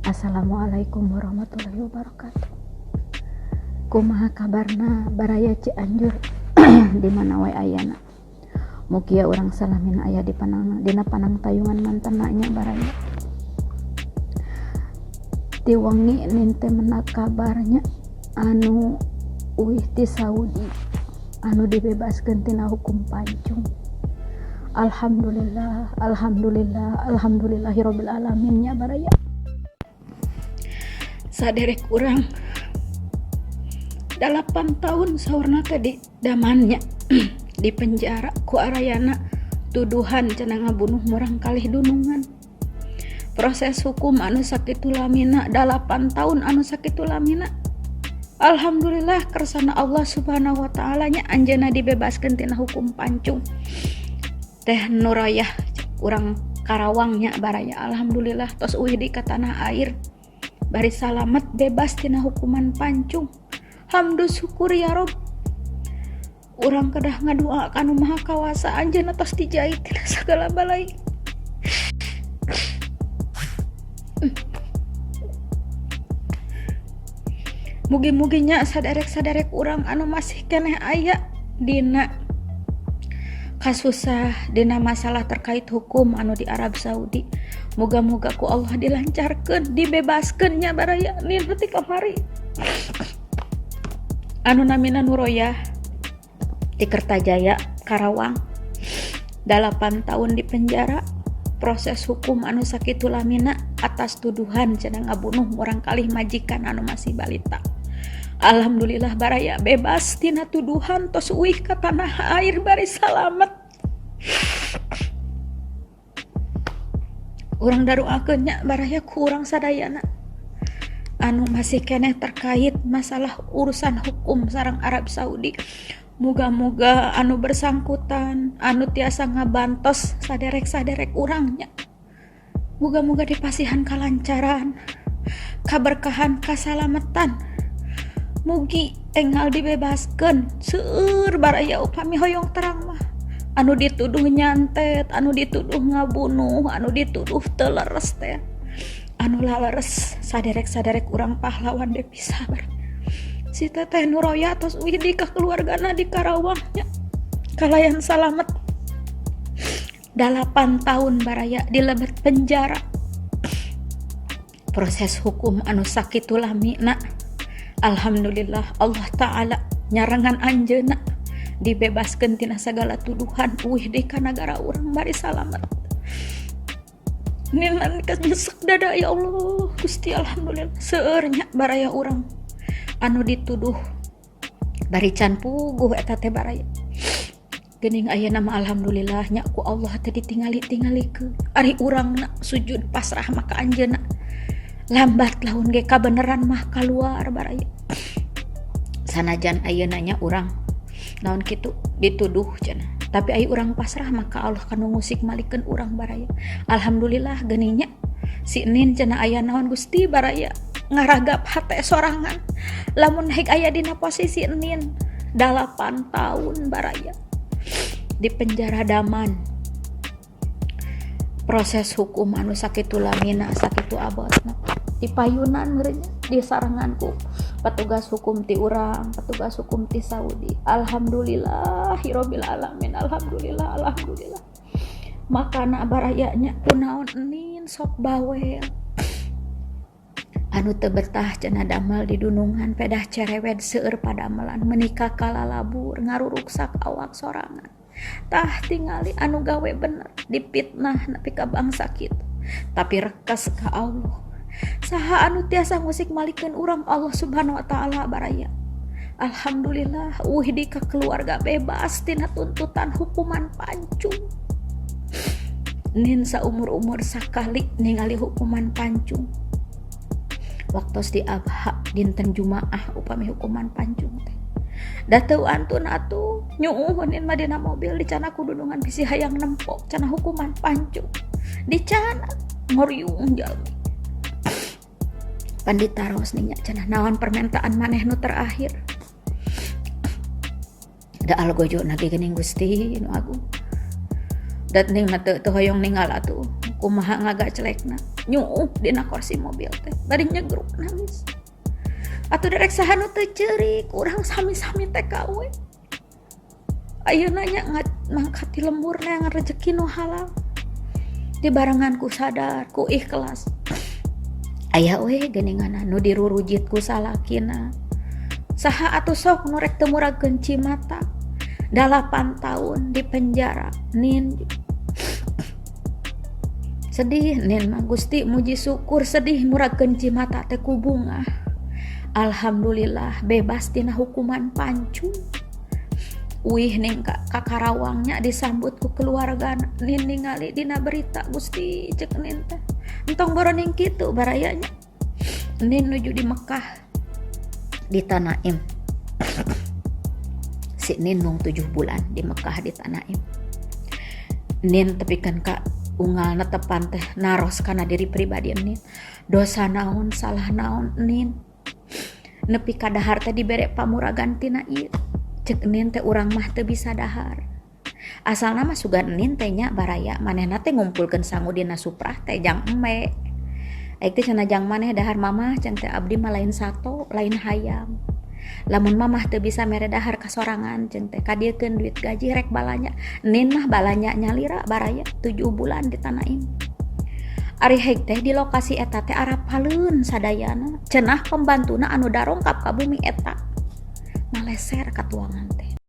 Assalamualaikum warahmatullahi wabarakatuh. Kumaha kabarna baraya Cianjur di mana wae ayana? Mugia urang salamina aya di panang dina panangtayungan mantena nya baraya. Ti wengi nin teh menak kabarnya anu uih ti Saudi anu dibebaskeun tina hukum pancung. Alhamdulillah, alhamdulillah, alhamdulillahirabbil alamin nya baraya. Saderek urang 8 tahun saurna teh di damannya di penjara ku arayana tuduhan cenah ngabunuh murang kalih dunungan. Proses hukum anu sakitu lamina 8 tahun anu sakitu lamina. Alhamdulillah kersana Allah Subhanahu wa taala nya anjeunna dibebaskeun tina hukum pancung. Teh Nurayah urang Karawang nya baraya. Alhamdulillah tos uih di ka tanah air. Bari salamet bebas tina hukuman pancung. Hamdu syukur ya Rob. Urang kedah ngadua ka Nu Maha Kawasa anjeunna tos dijait tina sagala balai. Mugi-mugi nya saderek-saderek urang anu masih keneh aya dina kasusah dina masalah terkait hukum anu di Arab Saudi. Moga-moga ku Allah dilancarkeun, dibebaskeun nya baraya nin heuti kamari. Anu namina Nuroyah di Kertajaya, Karawang. 8 tahun di penjara, proses hukum anu sakitu lamina atas tuduhan cenah ngabunuh murang kalih majikan anu masih balita. Alhamdulillah baraya bebas tina tuduhan tos uih ka tanah air bari salamet. Urang daruakeun nya baraya ku urang sadayana anu masih keneh terkait masalah urusan hukum sareng Arab Saudi. Muga-muga anu bersangkutan anu tiasa ngabantos saderek-saderek urang nya. Muga-muga dipasihan kalancaran, kaberkahan, kasalamatan. Mugi enggal dibebaskeun seueur baraya upami hoyong terang mah. Anu dituduh nyantet, anu dituduh ngabunuh, anu dituduh teu leres teh. Anu laleres saderek-saderek urang pahlawan devisa bar. Si Teteh Nuroya tos uih di ka keluargana di Karawang nya. Kalayan salamet. 8 tahun baraya di lebet penjara. Proses hukum anu sakitu lamina. Alhamdulillah Allah Ta'ala nyarengan anjeunna dibebaskeun tina sagala tuduhan uih deui ka nagara urang bari salamet. Ninan nyesek dada ya Allah Gusti alhamdulillah seueur nya baraya urang anu dituduh bari can puguh eta teh baraya. Geuning ayeuna mah alhamdulillah nya ku Allah teh ditingali-tingalikeun. Ari urangna sujud pasrah maka anjeunna. Lambat laun ge kabeneran mah kaluar baraya. Sanajan ayeuna nya urang naon kitu dituduh cenah. Tapi ai urang pasrah maka Allah kanu ngusik malikeun urang baraya. Alhamdulillah geuning nya si Nin cenah aya naon Gusti baraya ngaragap hate sorangan. Lamun hek aya dina posisi Nin 8 tahun baraya di penjara daman. Proses hukum anu sakitu lamina sakitu abotna dipayunan meureun nya disarengan ku petugas hukum ti urang, petugas hukum ti Saudi. Alhamdulillahirabbil alamin, alhamdulillah, alhamdulillah. Makana baraya nya kunaon Nin sok bawel. Anu teu betah cenah damel di dunungan pedah cerewet seueur padamelan menikah kalalabur ngaruruksak awak sorangan. Tah tingali anu gawe bener dipitnah nepi ka bangsa kitu. Tapi rekes ka Allah. Saha anu tiasa ngusik malikeun urang Allah Subhanahu wa taala baraya. Alhamdulillah uih di ka keluarga bebas tina tuntutan hukuman pancung. Nin saumur-umur sakali ningali hukuman pancung. Waktos di Abha dinten Jumaah upami hukuman pancung teh. Da teu antun atuh nyuuhunin mah dina mobil dicana ku dudungan bisi hayang nempo cenah hukuman pancung. Dicana ngoriung jalmi. Pan ditaros nih nya cenah, "Naon permintaan maneh nu terakhir?" Da algojo na ge geuning, Gusti nu agung. Dat ning mah teu hoyong ningal atuh kumaha ngagaclekna, nyuuh dina kursi mobil teh bari nyegruk nangis. Atuh derek saha nu teu ceurik, urang sami-sami TKW. Ayeuna nya mangkat ti lembur neangan rezeki nu halal. Dibarengan ku sadar, ku ikhlas. Aya we geuningan nu dirurujit ku salakina. Saha atuh sok nu rek teu muragkeun cimata? 8 tahun di penjara. Nin sedih, nin mah Gusti muji syukur, sedih muragkeun cimata teh ku bungah. Alhamdulillah bebas tina hukuman pancung. Wih, ning ka Karawangnya disambut ku keluarga. Nin ningali dina berita, Gusti, cek nin teh entong boroning kitu barayanya. Nin nuju di Mekah, di Tanaim. Si Nin mung 7 bulan di Mekah, di Tanaim. Nin tepikan ka unggal netepan teh naros kana diri pribadi nin, dosa naon, salah naon nin nepi ka dahar teh dibere pamuragan tina ieu? Cek nin teh urang mah teu bisa dahar. Asalna mah sugan nin teh nya baraya, manehna teh ngumpulkeun sangu dina suprah teh jang embe. Aik teh cenah jang maneh dahar, Mamah, cenah teh, abdi mah lain sato, lain hayam. Lamun Mamah teu bisa mere dahar kasorangan, cenah teh, kadieukeun duit gaji rek balanja. Nin mah balanja nyalira baraya 7 bulan di Tanaim. Ari hek teh di lokasi eta teh arapaleun sadayana. Cenah pembantuna anu darongkap ka bumi eta maleser ka tuangan teh.